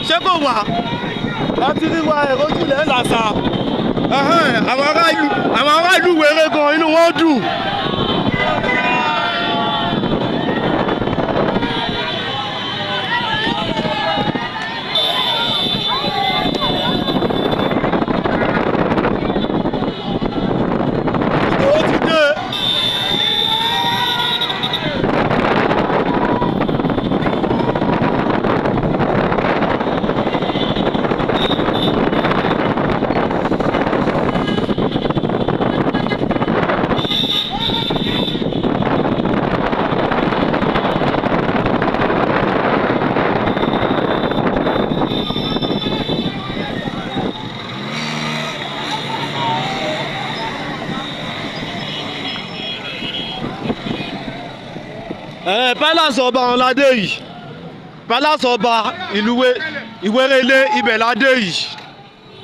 Ṣé kò wà? Ẹ ti rí wa èrò jùlẹ̀ làṣà. Àwọn ará ìlú wéré gan, inú wọn dùn. Ìgbòho ti dé. Palace ọba ọ̀hún ládé yìí, palace ọba ìlú Ìwéré-Ilé, ibẹ̀ ládé yìí.